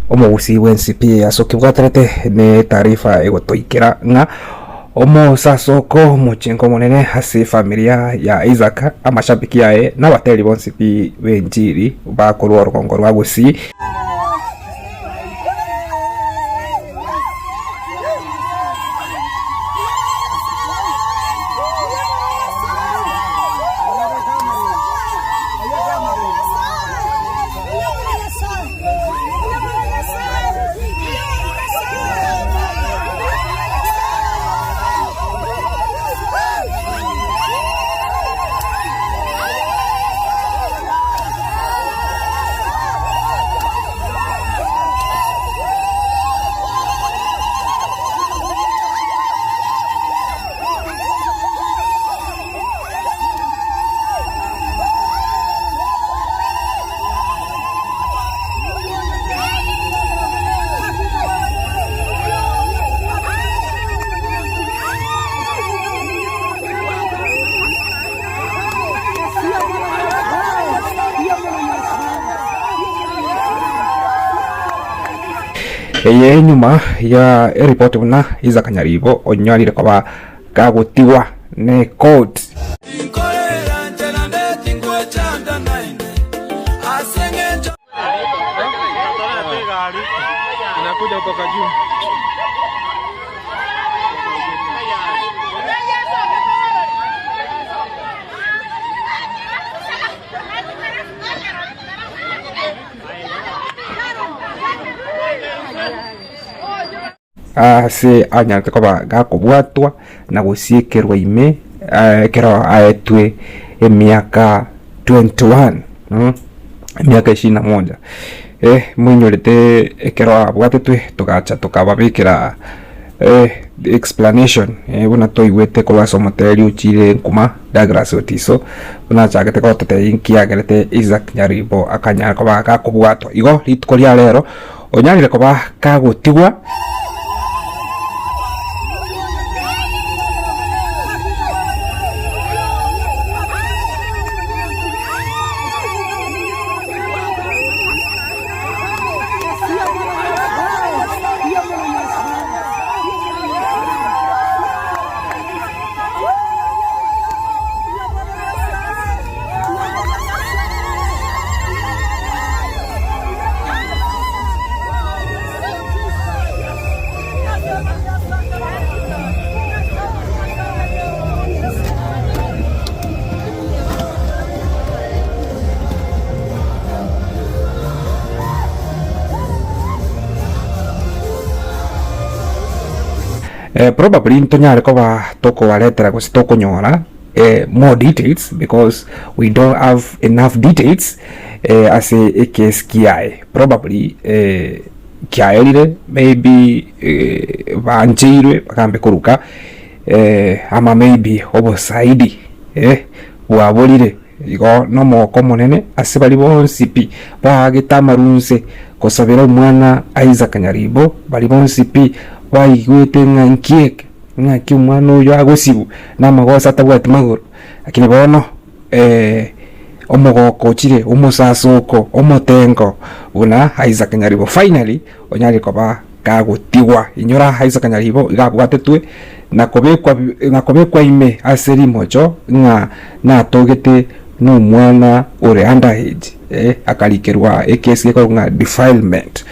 Omogusii bwensi pi ase okebwaterete ne taarifa egotoikera ng'a omosasoko omochengo omonene ase efamilia ya Isaac, amashabiki aye na abateri bonsi pi b'enchiri bakorwa orogongo rwa Gusii. Eye nyuma ya eripoti buna Isaac Nyaribo onyarire koba kagotigwa ne court. Tinkoeira inche naende tingwechanda naende, ase engencho. Aase anyarete koba gakobwatwa na gosiekerwa ime ekero aetwe emiaka 21, emiaka ishirini na moja. Moinyorete ekero abwatetwe togacha tokababekera explanation buna toigwete korwa ase omoteri ochire nkuma Douglas Otiso, buna achagete gototebia inki agerete Isaac Nyaribo akanyara koba gakobwatwa. Igo rituko ria rero Onyarire koba kagotigwa. Probably ntonyare koba tokobaretera gose tokonyora more details because we don't have enough details ase ekesi kiaye. Probably kiaerire maybe bancheirwe bagambe koruka ama maybe obosaidi bwaborire. Igo nomogoko omonene ase baria bonsi pi baagete amarunse gosabera omwana Isaac Nyaribo, baria bonsi pi baigwete ng'a nki eke, ng'aki omwana oyo agosibwa namagoso atabwati magoro. Lakini bono omogoko ochire, omosasoko, omotengo buna Isaac Nyaribo finally onyare koba kagotigwa. Inyora Isaac Nyaribo iga abwatetwe na kobekwa na kobekwa ime ase rimocho ng'a natogete nomwana ore under age eh, akarikerwa ekesi gekorokwa ng'a defilement.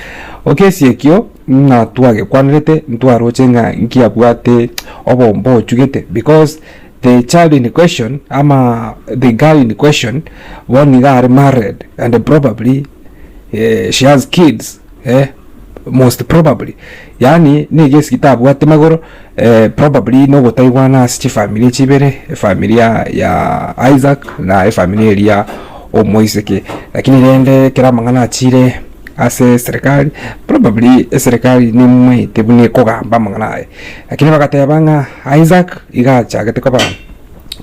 Okesi ekio ng'a twagekwanerete ntwaroche ng'a nkiabwate obomba ochugete because the child in question ama the girl in question bono iga are married and probably eh, she has kids eh, most probably yaani nigo esegi tabwate magoro eh, probably nogotaigwana ase chifamiri chibere efamiri ya ya Isaac na efamiri eria omoiseke lakini rende ekero amang'ana achire ase eserekari probably eserekari nemaete buna ekogamba amang'ana aye lakini bagateba ng'a Isaac iga achagete koba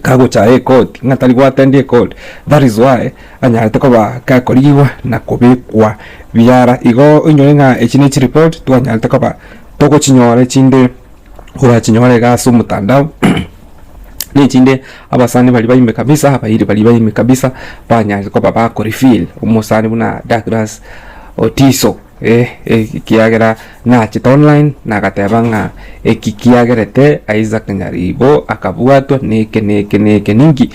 kagochaya ekoti ng'a tari goattend ekoti that is why anyarete koba gakorigigwa na kobekwa biara. Igo oinyore ng'a echi ne chireport twanyarete koba togochinyora echinde orachinyore iga ase omotandao na echinde abasani baria baime kabisa abairi baria baime kabisa banyarire koba bako reveal omosani buna Douglas Otiso. eh, ekiagera nachete online nagateba ng'a eki kiagerete Isaac Nyaribo akabwatwa neke neke neke ninki?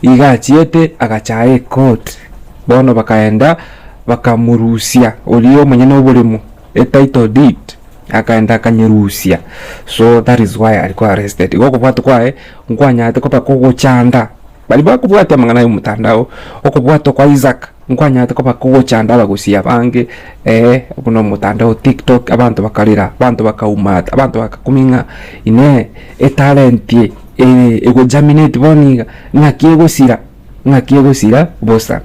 Iga achiete agachaya ecourt bono bakaenda bakamorusia oria omonyene oboremo etitle deed akaenda akanyerusia so that is why arikwa arrested. Igo okobwatwa kwaye nkwanyarete koba kogochanda baria bakobwatia amang'ana ya omotandao, okobwatwa kwa Isaac nkwanyarete koba kogochanda abagusii abange buna omotandao o tiktok abanto bakarera, abanto bakaumata, abanto bakakumia ng'a inee etalent eye egogerminate bono iga ng'aki egosira, ng'aki egosira bosa.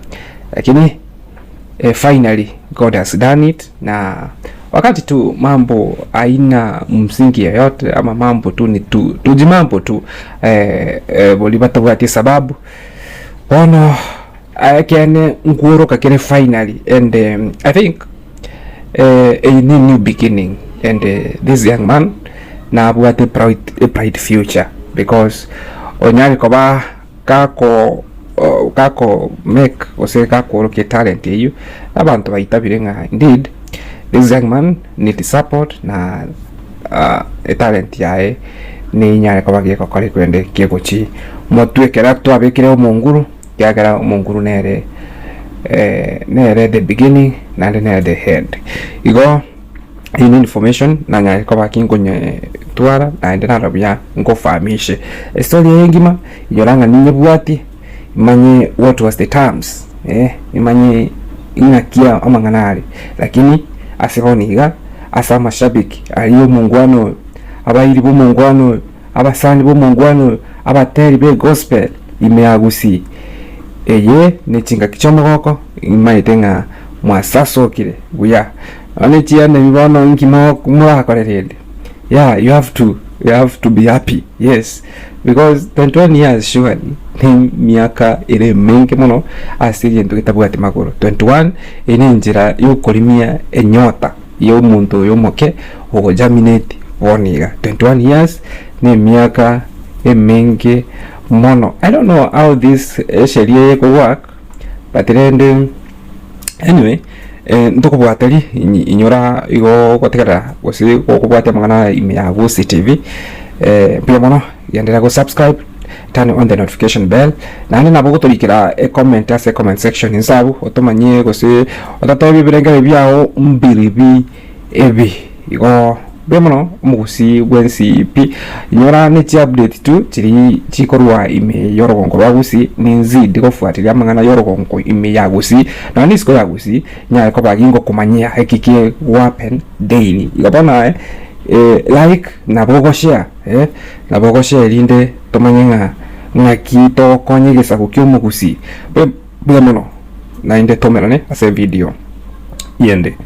Lakini finally God has done it na wakati tu mambo haina msingi yoyote ama mambo tu ni tu tujimambo tu boria batabwati esababu bono Ekeene nkworoka kere finally and I think eye ne new beginning and this young man nabwate bright a bright future because onyare koba gako gako make gose gakworokia etalent eywo, abanto baitabire ng'a indeed this young man need support na etalent yaye nenyare koba gegokora korende kegochi motwe ekero twabekire omonguru. Ekiagera omonguru nere nere the beginning naende nere the head. Igo eye ne information nanyare koba kinkonyetwara naende naro buya nkofahamishe. Estory eye engima inyora ng'a ninyebwatie manye what was the terms eh, nimanye ing'aki amang'ana are lakini ase bono iga ase amashabiki aria omongwana oyo, abairi ba omongwana oyo. Abasani b'omongwana oyo, abateri be gospel ime ya Gusii, eye ne chingaki chi'omogoko, imaete ng'a mwasasokire buya. Nonya chienemi bono inki morakore rende? Yeah, you have to, you have to be happy, yes, because 21 years surely ne emiaka ere emenge mono ase egento getabwati magoro. 21 eye ne enchera yokorimia enyota. y'omonto oyo omoke ogogerminate bono iga. 21 years nemiaka emenge mono. I don't know how this esheria eye eko work but rende anyway ntokobwateri inyora igo ogotegerera gose gokobwatia amang'ana aya ime ya Gusii TV mbuya mono genderera go subscribe turn on the notification bell naende nabo ogotorikera ecomment ase comment section inse abwo otomanyie gose otatebie ebirengererio biago mbiribi ebi igo mbuya mono omogusii bwensi pi inyora ne chiupdate tu chiri chikorwa ime yorogongo rwa gusii ninzidi gofuatiria amang'ana yorogongo ime ya gusii nonya na isiko ya gusii nyare koba gingokomanyia eki kegohappen daily igo bono aye like nabo ogoshare. Nabo ogochia erinde tomanye ng'a ng'aki togokonya egesaku ki'omogusii. Mbuya mono, naende tomerane ase evidio yende.